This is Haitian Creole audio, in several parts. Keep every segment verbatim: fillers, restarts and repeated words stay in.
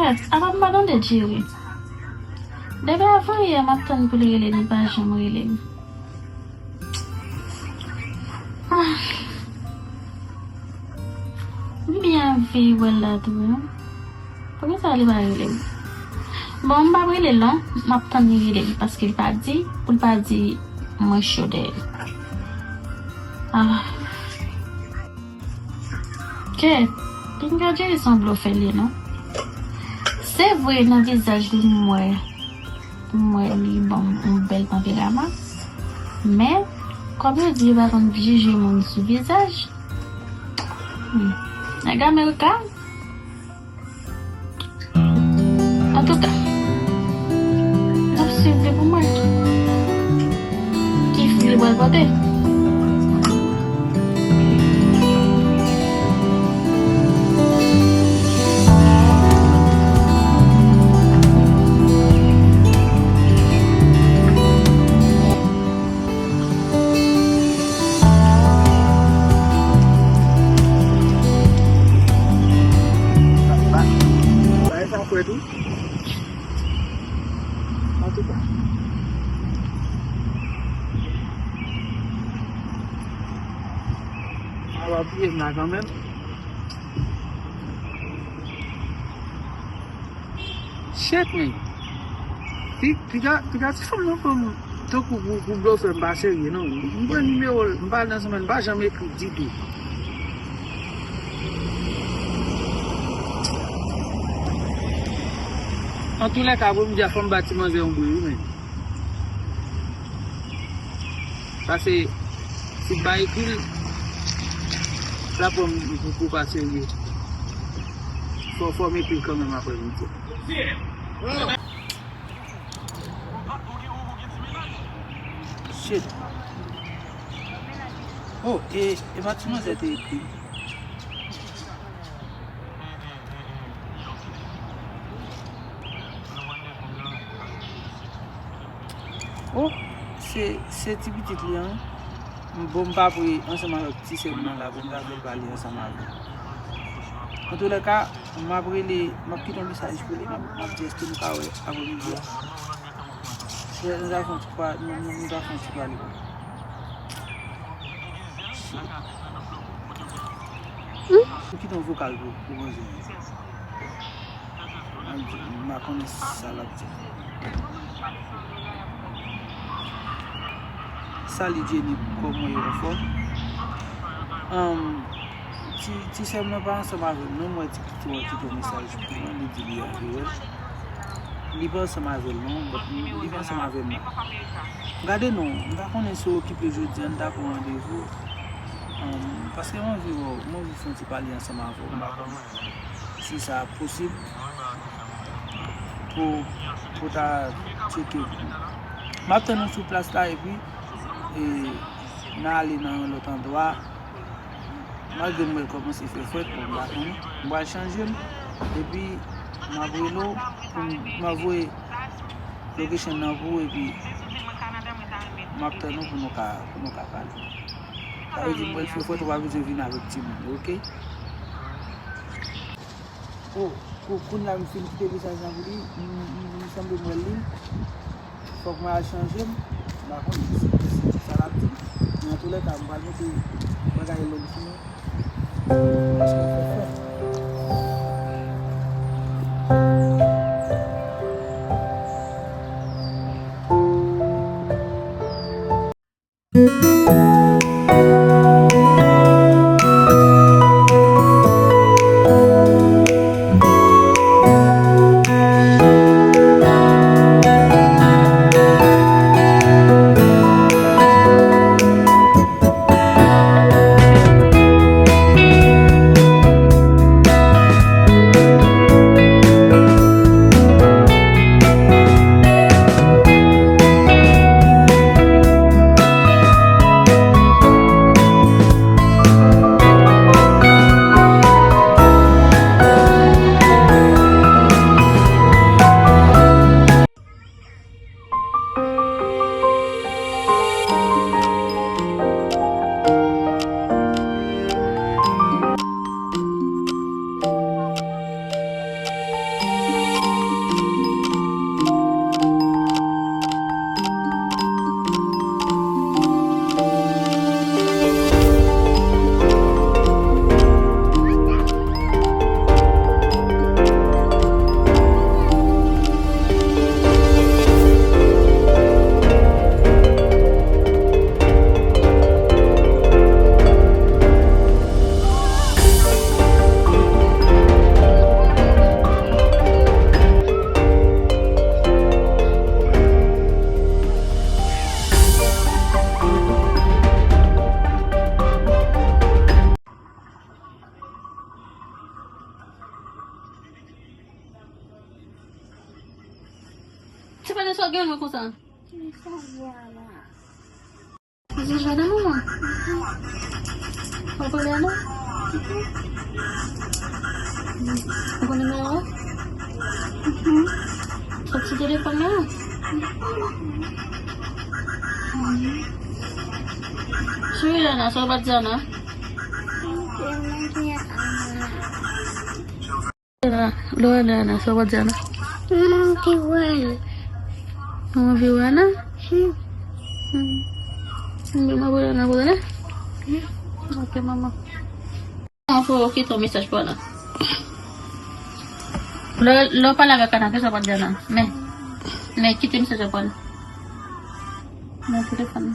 Apa m pa tande Jerry? Depi avan yè, m ap tann pou l rele m, li pa janm rele m. Ah. M byen anvi wè l la tou, non. Poukisa li pa rele m? Bon, m p ap rele l, non. M ap tann li rele m, paske li pa di, pou l pa di mwen cho dèyè l. Ah. Kèt, pinga Jerry se yon blofè li ye, non. Se vre, nan vizaj li, m wè, m wè li ban m yon bèl tanperaman. Men, kòm yo di, yo pa konn jije moun sou vizaj. Hmm. Nèg Amerika, Antouka, n ap swiv li pou mwen. Ki fwi li pral pote? Bagay sa fre tou. Antouka, sa va piye m la kanmenm. Shit, man. Pi-, piga, piga ti fanm nan pran m tankou pou, pou blofè, m pa serye, non. M pran nimewo l, m pale nan sèmèn, m pa janm ekri ditou. Antoulèka, pou m di a, fò m ba ti manzè yon bri, wi, men. Pase, si m pa ekri l, l ap pran m pou, pou pa serye. Fò, fò m ekri l kanmenm apre midi. Shit. Oh, e, e pa ti manzè te ekri. Oh, se, se ti pitit li an. M, bon, m pa pre ansanm avèk ti sè m nan la pou m ta fè l pale ansanm avè l. Antoulèka, m ap rele, m ap kite yon mesaj pou li, m ap, m ap di èske nou ka wè apre midi a. Se, nou ta fè yon ti pa, nou, nou, nou ta fè yon ti pale. M kite yon vokal pou, pou manzè. M pa konnen sa l ap di. Salut Jenny, kòman w ye, anfòm? Anm, ti, ti sè m nan pa ansanm avè m non, m wè ti piti w an kite yon mesaj pou mwen, li di li anvi wè l. Li pa ansanm avè l non, li pa ansanm avè m non. Gade non, m pa konnen si w okipe jodi a, n ta pran randevou. Anm, paske m anvi wè w, m anvi fè yon ti pale ansanm avè w, m pa konnen si sa ap posib pou, pou ta tcheke. M ap tann ou sou plas la epi, e, n a ale nan yon lòt andwa. Malgre m wè l kòmanse fè frèt, bon, m pa konnen. M pral chanje l. Epi, m ap rele w pou m, m ap voye location nan pou ou epi m ap tann ou pou nou ka, pou nou ka pale. Sa vle di m wè l fè frèt, ou pa bezwen vin avèk timoun yo, oke? Oh, kou-, kounye a m fin kite mesaj la pou li, m, m, m sanble m wè l li. Fòk mwen al chanje m. M pa konnen si, si, si sa l ap di. Men antoulèka, m pral mete bagay lòd sou nou. Paske l fè frèt. Ou gen mwen konsa. Ou jwe nan manman. Ou konnen non? Ou konnen non? Soti telefòn nan. Sou Rihanna, sa w pa di Ana? Lorena, Lorena, sa w pa di Ana? Manman pi wè l. Manman pi wè Ana? Hmm. Hmm. Manman pi wè Ana, konnen? Hmm. Ok, manman. An fò, ok, ton mesaj pou Ana. Lè, lè w pale avèk Ana, kisa w pa di Ana? Men, men, kite mesaj la pou Ana. Nan telefòn.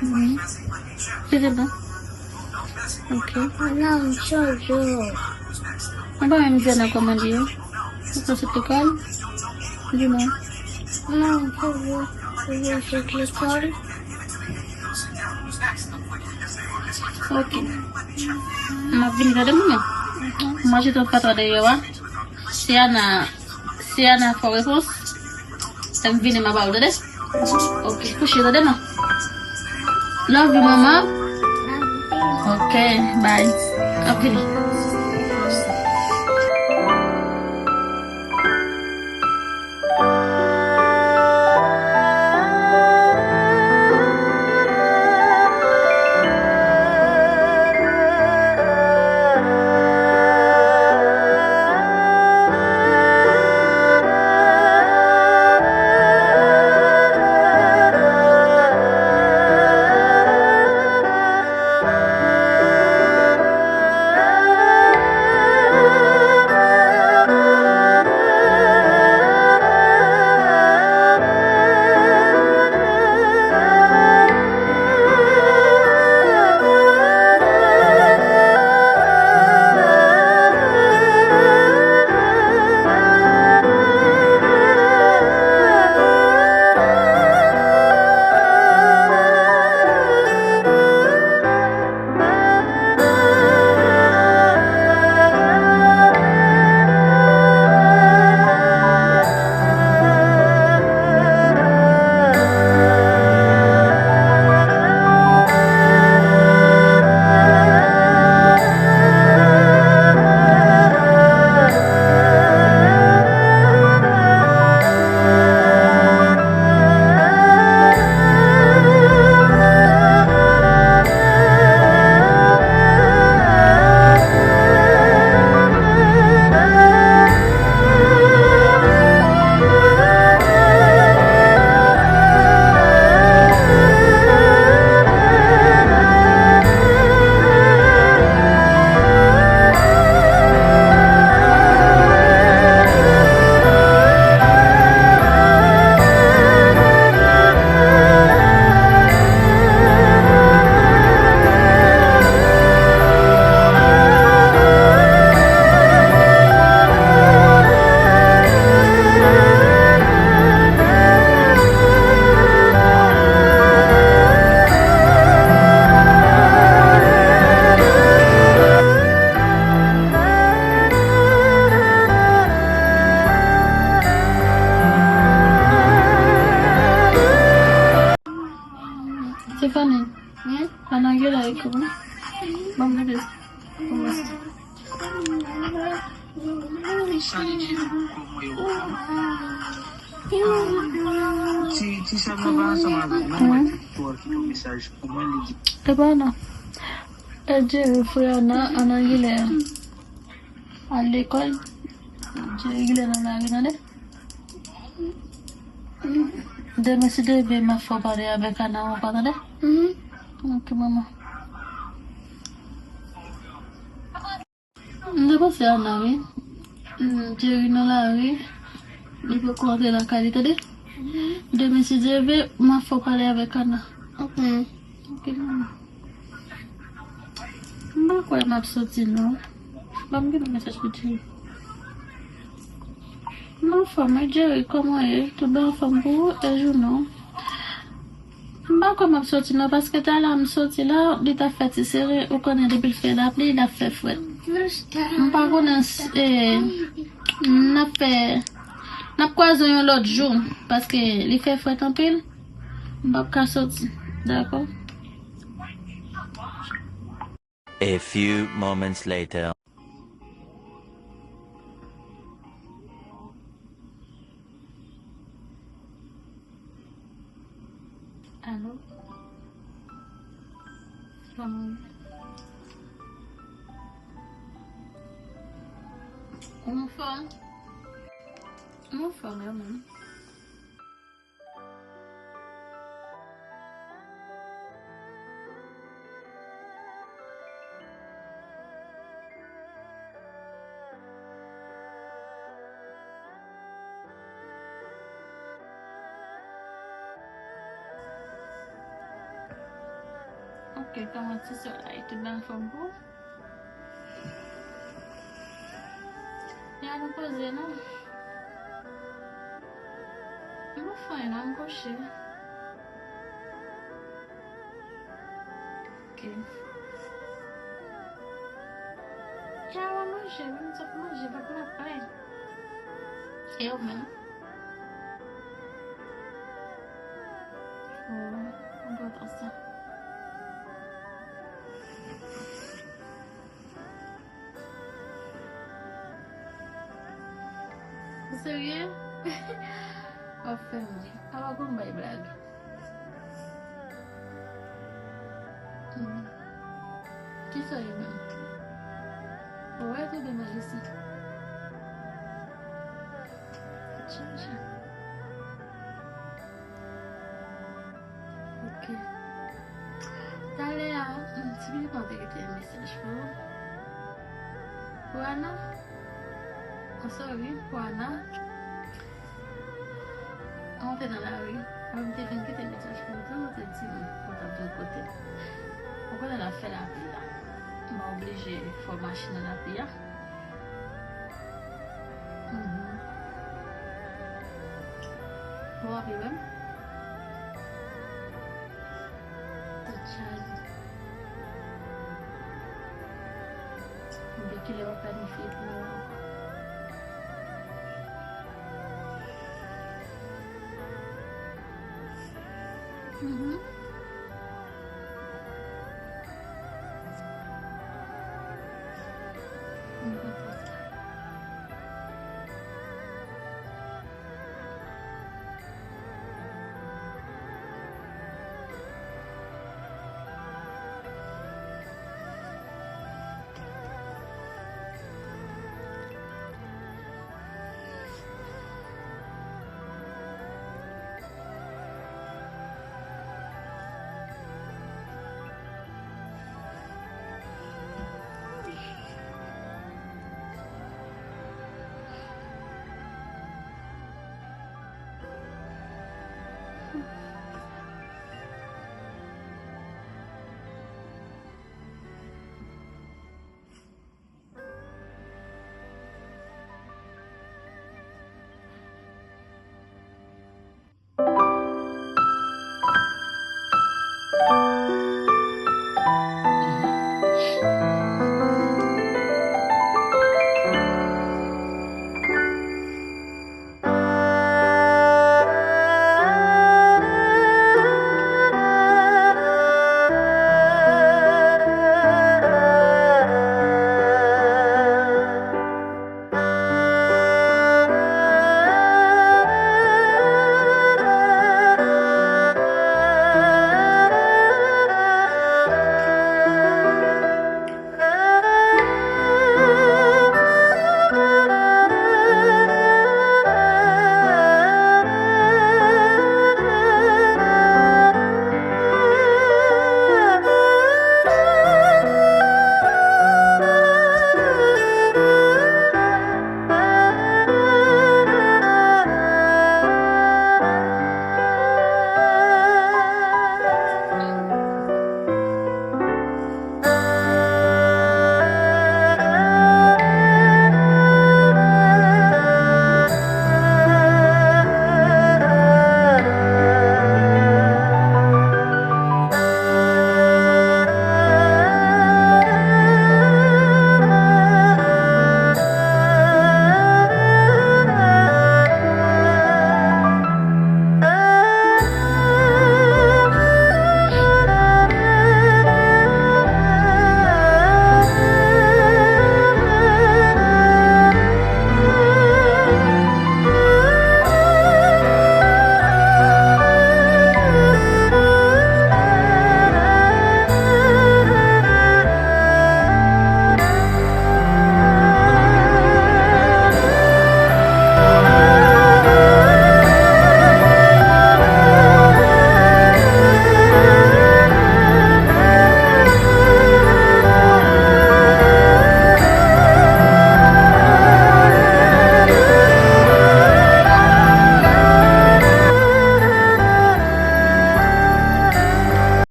Mhm. Kite non. Ok. Ana, m chanje. Mwen pa menm di Ana kòman li ye. Ou panse te kal? Di mwen. Ana, m chanje. Ou panse te kal? Ok. M ap vini tande mwen. Mhm. M achte yon patwa deyò a. Si Ana, si Ana fè repons, m vini m ap ba ou tande. Ok, kouche tande non. Love you, manman. Ok, bye. M ap vini. Tiffany, hmm? Ana gen la ekri mwen. Ban m gade. Kòman sa? Ti, ti sè m nan pa ansanm avè m, non, mwen te tou kite yon mesaj pou mwen, li di. E pa non. E Jerry, frè Ana, Ana Gilè. Al lekòl. Jerry Gilè nan lari, tande. Demen, si Dye vle, m ap fè w pale avèk Ana ankò, tande. Mhm. Ok, manman. M te panse Ana, wi. Mm, Jerry nan lari. Li poko antre lakay li, tande. Demen, si Dye vle, m ap fè w pale avèk Ana. Ok. Ok, manman. M pa kwè m ap soti, non. Ban m gen yon mesaj pou Jerry. M anfòm, wi, Jerry, kòman w ye? Tout bon anfòm pou ou? E Jouno? M pa kwè m ap soti non, paske talè a m soti la, li t ap fè ti sere, ou konnen depi l fè lapli, l ap fè frèt. M pa konnen s-, e, N ap fè, n ap kwaze yon lòt jou, paske li fè frèt anpil. M p ap ka soti, dakò? A few moments later. Alo? Kòman? Ou anfòm? M anfòm, wi, mwen. Ok, kòman ti sè la ye? Tout byen anfòm pou ou? Ya nou poze non. M pa fè anyen non, m kouche. Ok. Ya w ap manje, wi, m sot manje, pa t m ap plen. E ou menm? Oh, m kontan sa. Ou serye? W ap fè m ri. Apa gon bay blag. Hmm. Kisa w ye menm? Ou wè tou de manje sa. Tchatcha. Ok. Talè a, hmm, ti pitit mwen te kite yon mesaj pou ou. Pou Ana? Oh, sorry, pou Ana. An te nan lari. Mwen te vin kite mesaj pou ou tou, ou te di m ou t ap vin kote m. Ou konnen l ap fè lapli la. Mwen oblije fè w mache nan lapli a. Mhm. Bon, w ap rive m? Tèt chaje. Depi kilè w ap planifye pou mwen? Mhm.